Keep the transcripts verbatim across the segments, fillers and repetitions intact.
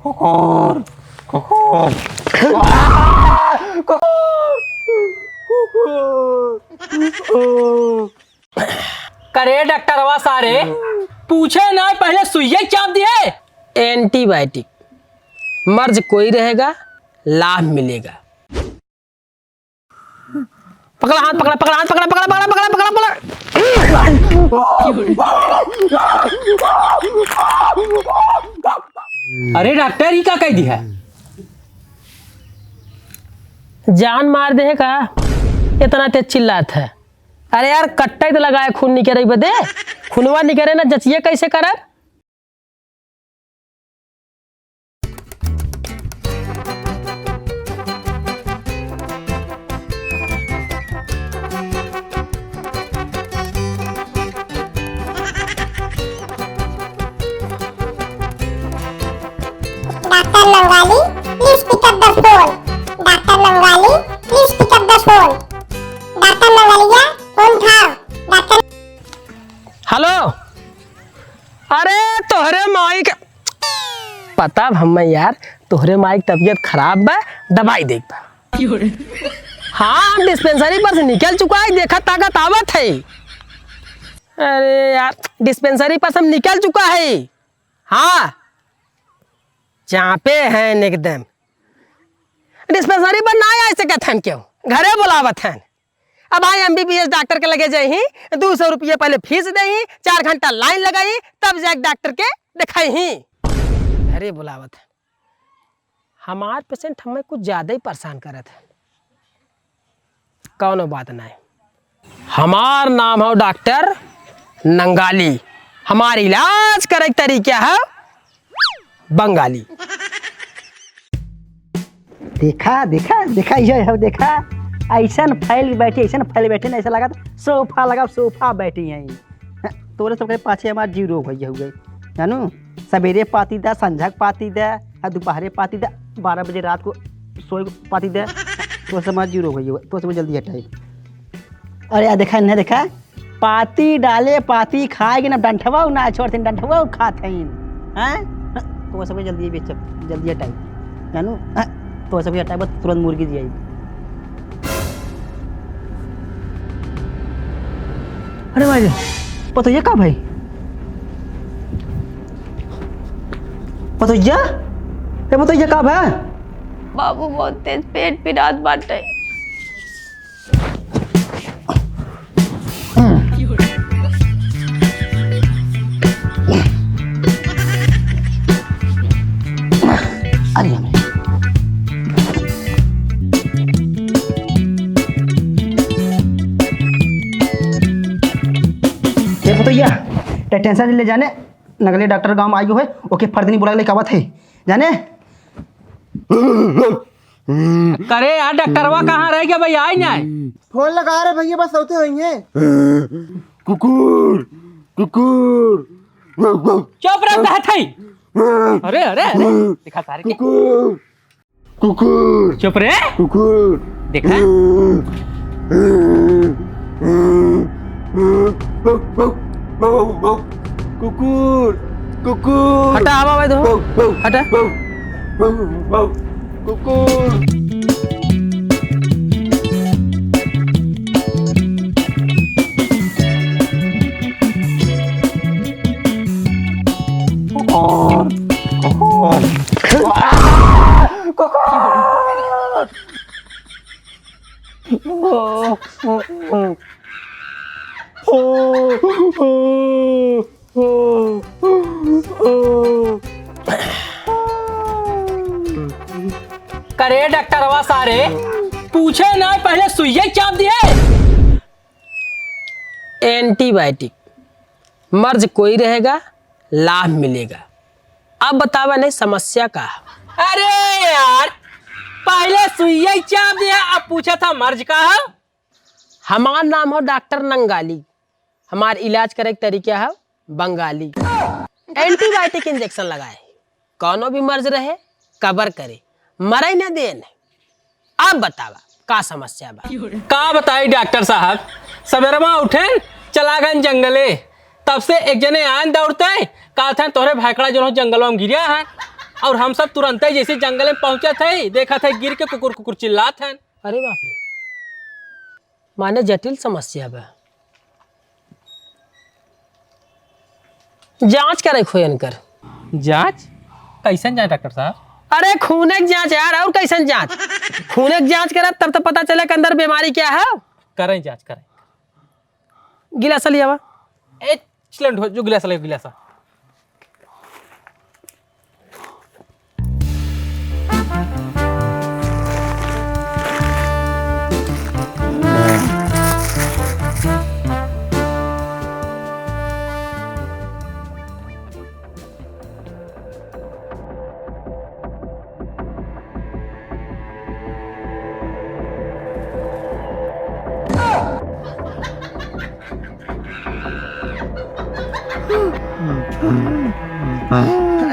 कुकुर, कुकुर। करे डॉक्टरवा सारे, पूछे ना, पहले सुइया चाप दिए। एंटीबायोटिक, मर्ज कोई रहेगा, लाभ मिलेगा। पकड़ा हाथ, पकड़ा, पकड़ा हाथ, पकड़ा, पकड़ा। अरे डॉक्टर, ई का कह दी है? जान मार दे है का? इतना तेज चिल्लात है। अरे यार, कट्टा ही तो लगाए खून निकरे बदे। खूनवा निकरे ना, जचिए कैसे करब? डॉक्टर नंगाली, please pick up the phone। डॉक्टर नंगाली, please pick up the phone। डॉक्टर नंगालिया, फोन उठाओ। डॉक्टर हेलो। अरे तोहरे माई के पता अब हमें यार, तोहरे माई के तबीयत खराब बा, दवाई देख बा। हाँ, हम डिस्पेंसरी पर से निकल चुका है, देखा ताकत आवत है। अरे यार, डिस्पेंसरी पर से हम निकल चुका है। हाँ, चापे हैं एकदम। डिस्पेंसरी पर ना आ सकत हन क्यों? घरे बुलावत हन। अब आई एमबीबीएस डॉक्टर के लगे जाई, दो सौ रुपया पहले फीस देई, चार घंटा लाइन लगाई, तब जाके डॉक्टर के देखाई। अरे बुलावत है, हमार पेशेंट हमें कुछ ज्यादा ही परेशान करत है। कौनो बात नहीं, हमार नाम हो डॉक्टर नंगाली, हमार इलाज करे के तरीका है बंगाली। देखा, देखा, देखा, ये हो, देखा, ऐसन फैल बैठी, ऐसन फैल बैठी ना, ऐसा लगा सोफा लगा, सोफा बैठी है। तोरे सबके पाछे हमार जीरो भैया हुए, जानू, सवेरे पाती दा, संझक पाती दा, आ दोपहरे पाती दा, बारह बजे रात को सोए पाती दा, तो समाज जीरो भैया हुए, तो सब जल्दी हटाई। अरे, आ देखा, इन्हें देखा, पाती डाले, पाती खाए के ना डंठवा ना छोड़थिन, डंठवा खात हईन। हैं? तो सब जल्दी बेच, जल्दी हटाई। जानू, हैं? तो सब हटाए, बस तुरंत मुर्गी दिया। अरे भाई, पतोहिया का भाई? पतोहिया? ए, पतोहिया का भाई? बाबू, बहुत तेज पेट पिरात बाटे। अरे हमें। ए पतोहिया, ते टेंशन ले जाने, नगले डॉक्टर गाँव में आयो है, ओके फर्दनी बुला के लेके आवत है, जाने। करे यार, डॉक्टरवा कहाँ रह गया भैया, आई ना? फोन लगा रहे भैया, बस होते होइहैं। कुकुर, कुकुर। चुप रह, कहत है। अरे, अरे, अरे, देखा सारे के। कुकुर, कुकुर। चुप रे। कुकुर। देखा। कुकुर, कुकुर। हटा, आवा भाई, तो। हटा। कुकुर। कुकुर, कुकुर। कुकुर। करे डॉक्टरवा सारे, पूछे ना पहले सुइया चाप दिए। एंटीबायोटिक, मर्ज कोई रहेगा, लाभ मिलेगा। अब बतावा नहीं समस्या का है? अरे यार, पहले सुइया चाप दिया, अब पूछा था मर्ज का है? हमार नाम हो डॉक्टर नंगाली, हमार इलाज करे के तरीका है बंगाली। एंटीबायोटिक इंजेक्शन लगाए, कौनो भी मर्ज रहे, कवर करे, मरे न देन। अब बतावा, का समस्या बा? का बताई डॉक्टर साहब, सबेरवा उठेन, चला गएन जंगले, तब से एक जने आएन दौड़ते, कहत हैं, "तोहरे भैकड़ा जो जंगलवा में गिरा है।" और हम सब तुरंतै जैसे जंगल में पहुंचत है, देखत है गिर के कुकुर कुकुर चिल्लात हैं। अरे बाप रे, माने जटिल समस्या बा। जांच करे खोयन कर। जांच? कैसन जांच डॉक्टर साहब? अरे खूने के जांच यार, और कैसन जांच? खूने के जांच करब तब तो पता चले कि अंदर बीमारी क्या है। करें जांच, करें। गिलासा लियावा। ए, चिलम ढो, जो गिलासा ले, गिलासा।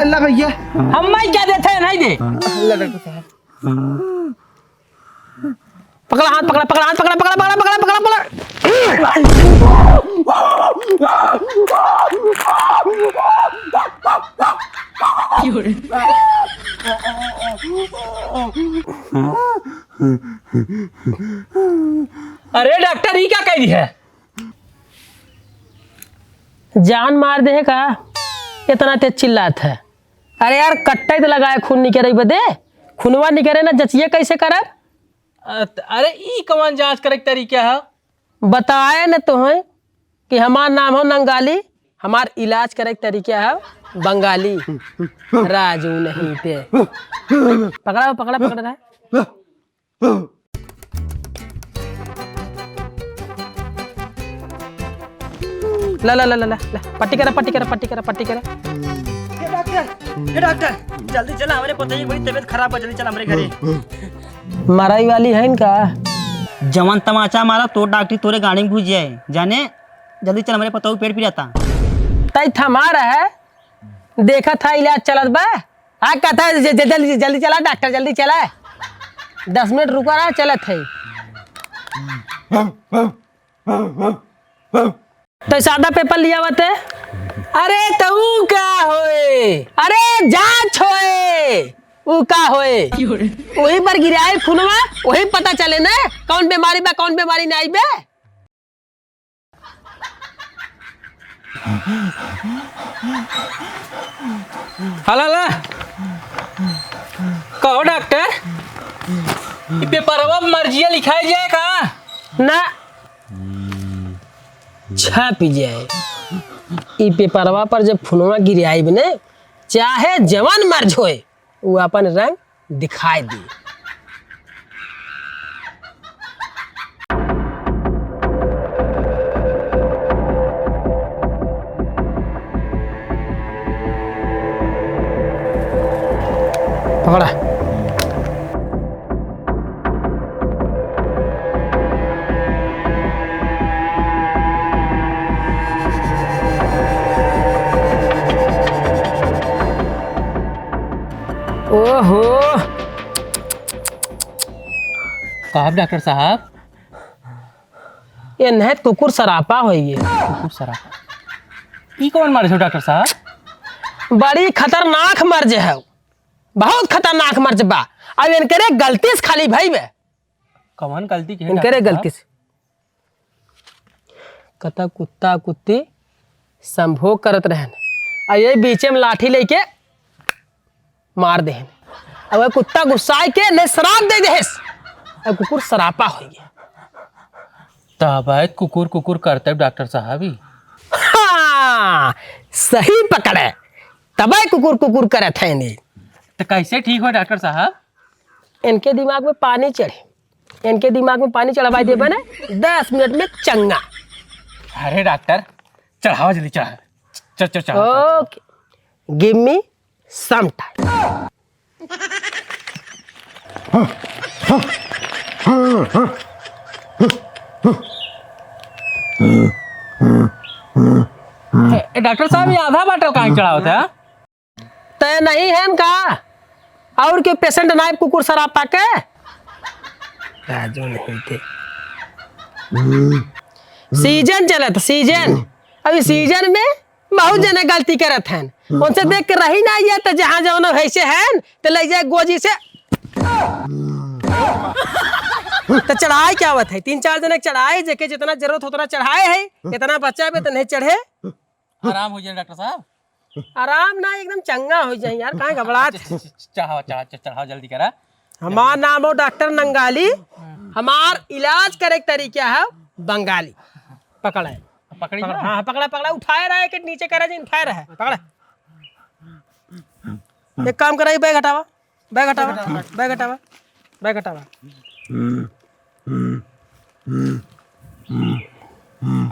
अल्लाह भैया। हम मैं क्या देते हैं, नहीं दे। अल्लाह डॉक्टर साहब। पकड़ा हाथ, पकड़ा, पकड़ा हाथ, पकड़ा, पकड़ा। अरे डॉक्टर, ई का कह दी है? जान मार दे है का? इतना तेज चिल्लात है। अरे यार, कट्टे तो लगाए खून निकरे बदे, खूनवा निकरे ना जचिए कैसे करब? अ-, त-, अरे, ई कवन जांच करे के तरीका है? बताए न तोहें कि हमार नाम हो नंगाली, हमार इलाज करे के तरीका है बंगाली। राजू नहीं ते। पकड़ा, पकड़ा, पकड़ा। ला, ला, ला, ला, ला, ला, पट्टी करा, पट्टी करा, पट्टी करा, पट्टी करा। हे डॉक्टर, हे डॉक्टर, जल्दी चला, हमरे पतोहिया की बड़ी तबीयत खराब बा, जल्दी चला हमरे घरे। मराई वाली है इनका। जवन तमाचा मारा, तोर डॉक्टरी तोरे गाड़ी में घुस जाए। जाने, जल्दी चल, हमरे पतोहू पेट पिराता। तई थमा रहे, देखा था इलाज चलत बा। आ, कहता है, ज-, ज-, जल्दी, जल्दी चला डॉक्टर, जल्दी चला। दस मिनट रुका रहा, चलत है। तो सादा पेपर लिया हुआ ते। अरे, तो ऊ का होए? अरे, जांच होए। ऊ का होए? वही पर गिराए खूनवा, वही पता चले ना, कौन बीमारी बा, कौन बीमारी नहीं बे। हला ला। कहो डॉक्टर, ई पेपरवा मर्जिया लिखाई जाए का? ना, छापी जाए। ई पेपरवा पर जब फुनवा गिराइब ने, चाहे जवन मर्ज होए, उ आपन रंग दिखाई दी। पकड़ा। ओहो। कहब डॉक्टर साहब? ये नहत कुकुर सरापा होइए। कुकुर सरापा? ई कौन मर्ज हो डॉक्टर साहब? बड़ी खतरनाक मर्ज है, बहुत खतरनाक मर्ज बा। अब इनकरे गलती से खाली भई बे। कौन गलती के इनकरे डॉक्टर साहब? गलती से। कता कुत्ता कुत्ती संभोग करत रहन, आ ये बीचे में लाठी लेके मार देहन। अब कुत्ता गुस्साए के ने श्राप दे देहस, अब कुकुर सरापा हो गया। तबै कुकुर कुकुर करते डॉक्टर साहब ही। हाँ, सही पकड़े, तबै कुकुर कुकुर करत है नहीं। तो कैसे ठीक हो डॉक्टर साहब? इनके दिमाग में पानी चढ़े, इनके दिमाग में पानी चढ़वाई देबा ना, दस मिनट में चंगा। अरे डॉक्टर, चढ़ावा जल्दी चढ़ा। चल, चल, चढ़ा, चढ़ा, चढ़ा। Okay, give me some time. ए, ए, डॉक्टर साहब, ये आधा बाटल काहे चढ़ावत है? तय नहीं है इनका? और के पेशेंट नाइब कुकुर सरापा के? राजू नहीं थे। सीजन चलत, सीजन। अभी सीजन में बहुत जने गलती करत हन, उनसे देख के रही ना ये, तो जहाँ जौन वैसे हन, तो ले जाए गोजी से। तो चढ़ाए क्या बात है, तीन चार जने चढ़ाए, जेके जितना जरूरत हो उतना चढ़ाए है, इतना बच्चा बे तो नहीं चढ़े। आराम हो जाए डॉक्टर साहब। आराम ना, एकदम चंगा हो जाए यार, काहे घबरात है? चढ़ाओ, चढ़ाओ, चढ़ाओ, जल्दी करा। हमार नाम हो डॉक्टर नंगाली, हमार इलाज करे के तरीका है बंगाली। पकड़ है। पकड़ी पकड़, ना? हाँ, पकड़ा, पकड़ा, उठाए रहा है कि नीचे करे जी, उठाए रहा है, पकड़ा। एक काम करा, ये बैग हटावा, बैग हटावा, बैग हटावा, बैग हटावा।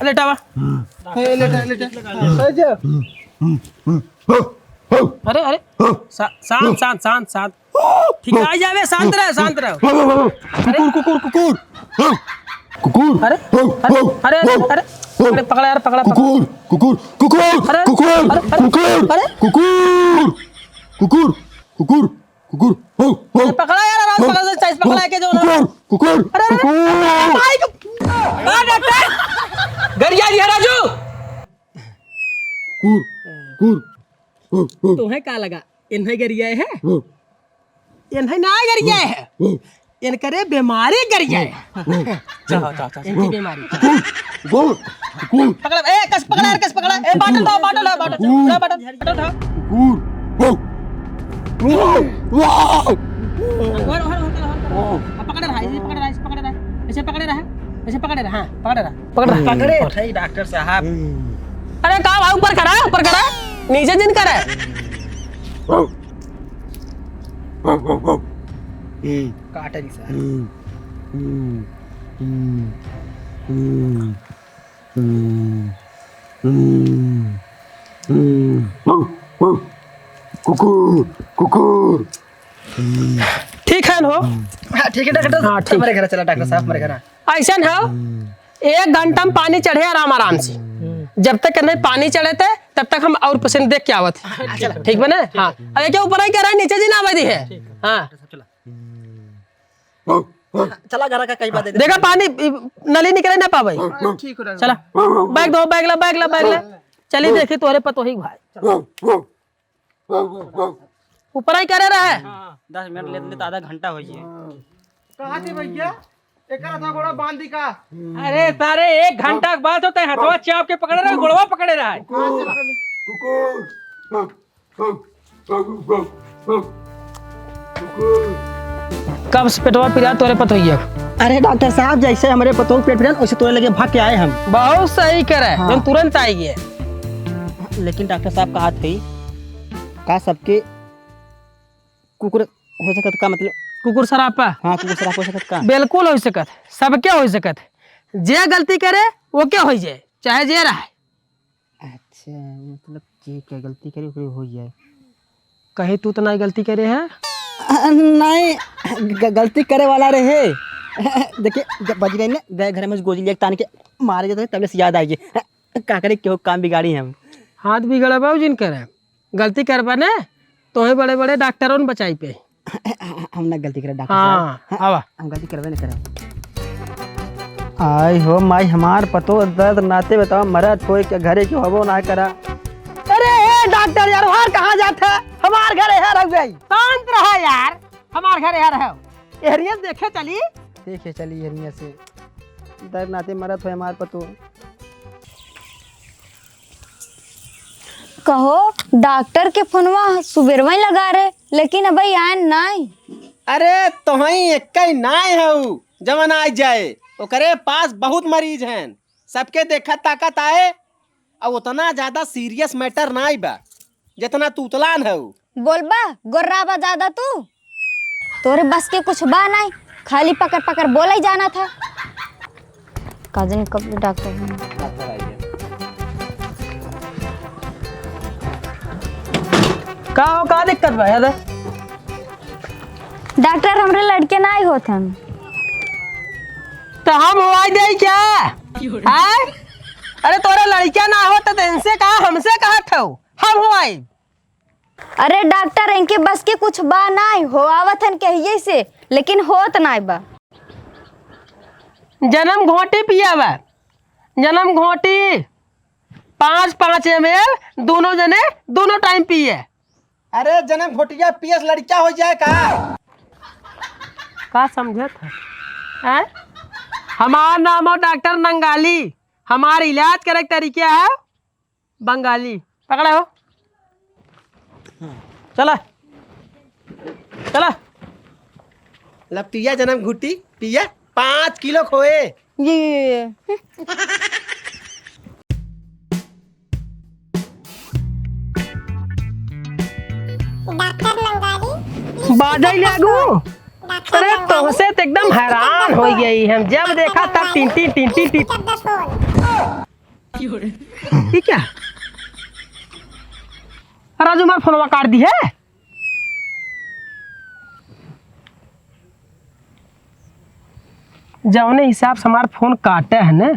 लेटावा। ए, लेटा, लेटा। अरे, अरे, शा-, शांत, शांत, शांत, शांत। ठीक है, आ जावे, शांत रहो, शांत रहो। अरे। कुकुर, कुकुर, कुकुर। कुकुर। अरे, अरे, अरे, अरे, अरे, अरे, पकड़ा यार, पकड़ा, पकड़ा। कुकुर, कुकुर, कुकुर, अरे, कुकुर, अरे, अरे, कुकुर, अरे। कुकुर, कुकुर, कुकुर, कुकुर, हो, हो। अरे, पकड़ा यार, आराम से हो, पकड़ा, साइज पकड़ा हो, के जो ना। कुकुर, कुकुर, अरे, अरे, कुकुर। अरे, भाई को, आ, डॉक्टर। गरिया जी है राजू। कुकुर, कुकुर, हो, हो। तुम्हें का लगा? इन्हें गरिया है? हो। इन्हें ना गरिया है। हो। इनकरे बीमारी गरिया है। हो। चाहो, चाहो, चाहो। इनकी बीमारी। कुकुर, कुकुर, कुकुर। पकड़ा, ए, कस पकड़ा, कस पकड़ा। ए, बाटल लाओ, बाटल लाओ, बाटल। कुकुर। बाटल, बाटल, बाटल उठाओ। कुकुर। हो। वाह, वाह। और, और, और, और, और। अब पकड़े रहा, इसे पकड़े रहा, इसे पकड़े रहा। इसे पकड़े रहा, इसे पकड़े रहा, हाँ, पकड़े रहा। पकड़ रहा। पकड़े थे डॉक्टर साहब। अरे का भाई, ऊपर करा, ऊपर करा। नीचे जिन करे। काटे नहीं सर। कुकुर, कुकुर। ठीक है न हो? हाँ, ठीक है डॉक्टर। हाँ, ठीक। हमारे घर चला डॉक्टर साहब, हमारे घर। ऐसा न हो, एक घंटा में पानी चढ़े आराम आराम से। जब तक नहीं पानी चढ़े थे, तब तक हम और पेशेंट देख के आवत है। हाँ, चला। ठीक बने? हाँ। अब ये क्या ऊपर ही कह रहा है, नीचे जी ना आवे दी है। हाँ। चला घर का कई बात है। देखा पानी, इ, नली निकले ना पावे। ठीक हो रहा है। चला। बैग दो, बैग ला, बैग ला, बैग ला। चली देखी तोहरे पतोही भाई। ऊपर ही करे रहे। हाँ, दस मिनट लेते, लेते आधा घंटा हो गया। कहाँ थे भैया? एकरा था गोड़ा बांध दी का? अरे सारे, एक घंटा के बाद तो तै हथवा चाप के पकड़े रहे, गोड़वा पकड़े रहे। कुकुर, कुकुर। कब से पेटवा पिरा तोरे पतोहिया? अरे डॉक्टर साहब, जैसे हमरे पतोह पेट पिरा, वैसे तोरे लगे भाग के आए हम। बहुत सही करे, हाँ। हम तुरंत आई गए। लेकिन डॉक्टर साहब कहा थे, का सबके कुकुर हो सकत का, मतलब? कुकुर सरापा? हाँ, कुकुर सरापा हो सकत का? बिल्कुल हो सकत, सबके हो सकत। जे गलती करे, ओके हो जाए, चाहे जे रहे। अच्छा, मतलब जे के गलती करे, ओकरे हो जाए। कहीं तू तो नहीं गलती करे है? अ, नहीं, ग-, गलती करे वाला रहे। देखिए, जब बज गए ना, गए घर में गोजी लिया तान के मारे जाते, तबले से याद आ गई। का करे, केहू काम बिगाड़ी हम। हाथ बिगड़ा बाबू जिन करे। गलती करबा ने, तोहे बड़े-बड़े डॉक्टरों ने बचाई पे। हम ना गलती करे डॉक्टर हाँ, साहब। हाँ, आवा। हम गलती करबे न करे। आई हो माई, हमार पतो दर्द नाते बताओ, मरत होए के घरे के होबो ना करा। अरे ए डॉक्टर यार, बाहर कहाँ जात है? हमार घर है रह गई। शांत रहा यार, हमार घर है रह। एहरिया देखे चली। देखे चली एहरिया से। दर्द नाते मरत होए हमार पतो। कहो, डॉक्टर के फोनवा सुबेरवा ही लगा रहे, लेकिन अबे आयन नाई। अरे, तोहई एक्कई नाई हऊ, जवन आ जाए, ओकरे पास बहुत मरीज हैं, सबके देखत ताकत आए, और उतना ज्यादा serious matter नाई बा। जितना तू उतलान हऊ। बोलबा, गोर्राबा ज्यादा तू। तोरे बस के कुछ बा नाई, खाली पकड़ पकड़ बोला ही जाना था। का जाने कब डॉक्टर होंगे। का हो, का दिक्कत बा यार? डॉक्टर, हमरे लड़के नाई होत हन। तो हम होवाई दे क्या? आय? अरे तोरा लड़का ना होत तो इनसे कहा, हमसे कहा था, हम होवाई। अरे डॉक्टर, इनके बस के कुछ बा नाई, होवावत हन कहिए से, लेकिन होत नाई बा। जन्म घोटी पियावा, जन्म घोटी। पाँच पाँच एम एल दोनों जने, दोनों टाइम पिए। अरे जनम घोटिया, पियस लड़का हो जाए का? का समझत है? हैं? हमार नाम है डॉक्टर नंगाली। हमार इलाज करे के तरीका है बंगाली। पकड़ा हो। चला। चला। ला पिया जनम घुटी, पिया पाँच किलो खोए। ये, ये, ये, ये। डॉक्टर नंगाली, बाजै लागू। डॉक्टर अरे, नंगाली, तोहसे तो एकदम हैरान हो गई हम। जब देखा तब टिन टिन टिन टिन टिन। ये क्या? राजू हमार फोनवा काट दी है। जौने हिसाब से हमार फोन काटे है ना,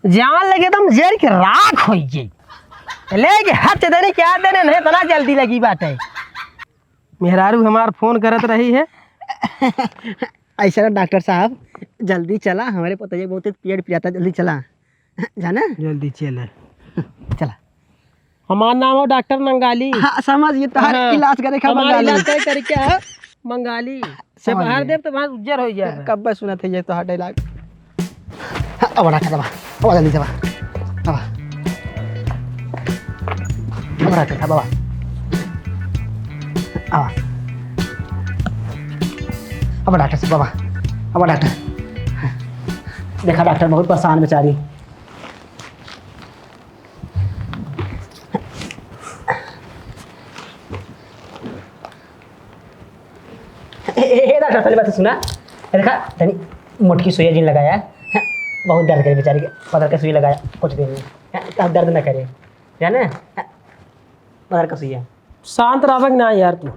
जान लगे एकदम जर के राख हो गई। ले के हाथ देने क्या देने नहीं, इतना जल्दी लगी बात है। मेहरारू हमार फोन करत रही है। ऐसा ना डॉक्टर साहब, जल्दी चला, हमारे पतोहिया बहुत तेज पेट पिराता, जल्दी चला। जाना? जल्दी चले। चला। हमार नाम है डॉक्टर नंगाली। हाँ, समझ गए, तोहर हाँ, इलाज करे का हमार बंगाली। इलाज करे तरीका है बंगाली। से समझ बाहर गए। देव तो बाहर उज्जर हो जाए। कब सुनत है ये तोहर डायलॉग? हाँ, अब डॉक्टर साहब, अब जल्दी साहब। अब। अब डॉक्टर साहब, बाबा। अब। अब डॉक्टर साहब, बाबा। अब डॉक्टर। देखा डॉक्टर बहुत परेशान बेचारी। ए, ए, ए, डॉक्टर, पहले बात सुना। ए, देखा, तनी मोटकी सुइया जिन लगाया। हाँ, बहुत दर्द करे बेचारी के। पत्थर के सुई लगाया, कुछ दिन में। हाँ, अब दर्द ना करे। जाने? हाँ, पत्थर का सुइया। शांत रहबे कि ना यार तू?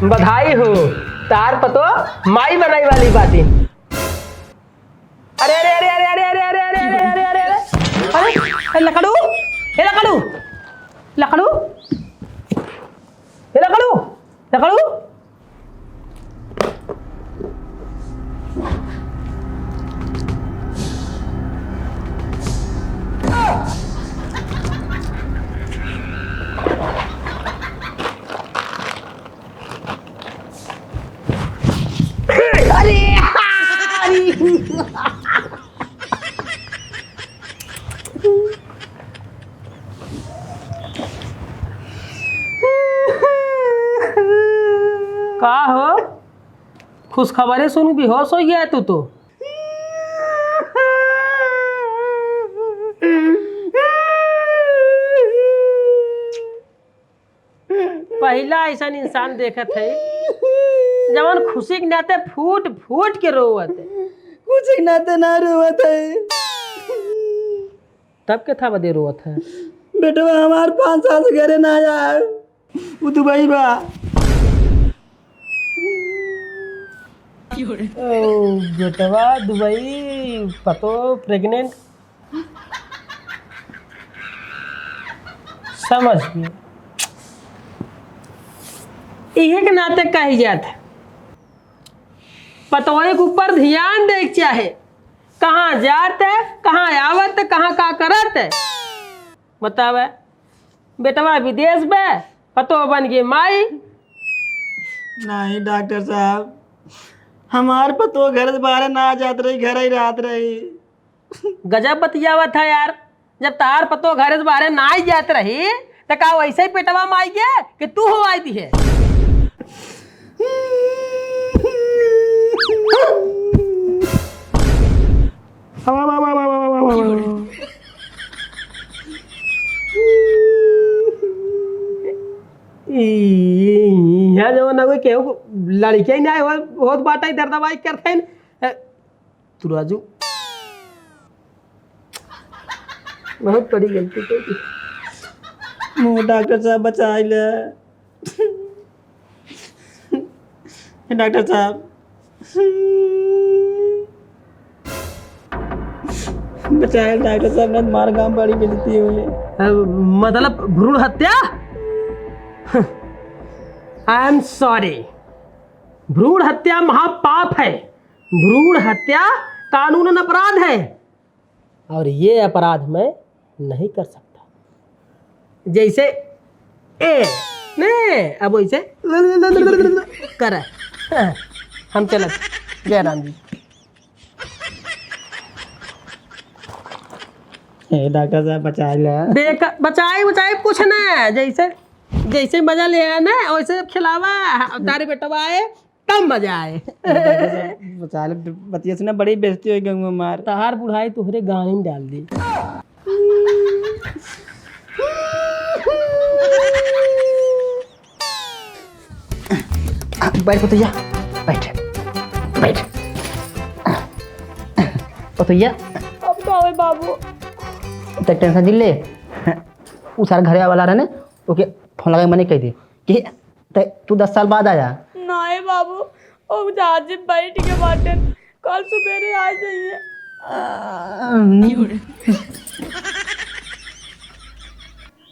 बधाई हो, तार पतो माई बनाई वाली बातिन। अरे, अरे, अरे। अरे, ए लकड़ू, ए लकड़ू, लकड़ू, ए लकड़ू, लकड़ू। अरे, अरे। का हो? खुशखबरी सुन बेहोश हो गया तू तो। पहिला अइसन इंसान देखत है, जवन खुशी के नाते फूट फूट के रोवत है। खुशी के नाते ना रोवत है। तब के था बदे रोवत है? बेटवा हमार पाँच साल से घरे ना आया है, वो दुबई बा। ओ, बेटवा दुबई, पतो प्रेग्नेंट। समझ गए। इहे के नाते कही जात है, पतोहे के ऊपर ध्यान दे के चाहे, कहाँ जात है, कहाँ आवत है, कहाँ का करत है? बतावे, बेटवा विदेश बे, पतो बन गई माई। नहीं डॉक्टर साहब, हमार पतो घर से बाहर ना जात रही, घर ही रहत रही। गजब बतियावत है यार, जब तहार पतो घर से बाहर ना ही जात रही, त का वैसे ही पेटवा में आई है कि तू हो आई दी है? ई, ई, यहाँ जवन ना कोई केहू लड़के ही ना हो, होत बाटे, इधर दवाई करते हैं। ए, तू राजू, बहुत बड़ी गलती कर दी। मुँह डॉक्टर साहब बचाई ले। डॉक्टर साहब। बचाए डॉक्टर साहब, नहीं तो हमारे गांव बड़ी बेइज्जती हुई। अ, मतलब भ्रूण हत्या? I am sorry। भ्रूण हत्या महापाप है। भ्रूण हत्या कानूनन अपराध है। और ये अपराध मैं नहीं कर सकता। जैसे ए, ने, अब वैसे कर। हम चलत। जय राम जी। ए, डॉक्टर साहब, बचा ले। देख, बचाए, बचाए कुछ ना, जैसे, जैसे मजा ले आया ना, वैसे अब खिलावा। तारे बेटवा आए, तब मजा आए। बचा ले, बतिया से ना बड़ी बेइज्जती हो गई हमार। तहार बुढ़ाई तोहरे गाड़ी में डाल दी। बैठ पतोहिया, बैठ, बैठ। पतोहिया। अब का होई बाबू? ते टेंशन जिन ले। उ सारा घरे वाला रहने, ओके फोन लगा के मने कह दे कि ते, तू दस साल बाद आया। नाहीं बाबू, ओ जहाज में बैठ के बाटे, कल सुबेरे आ जाइए।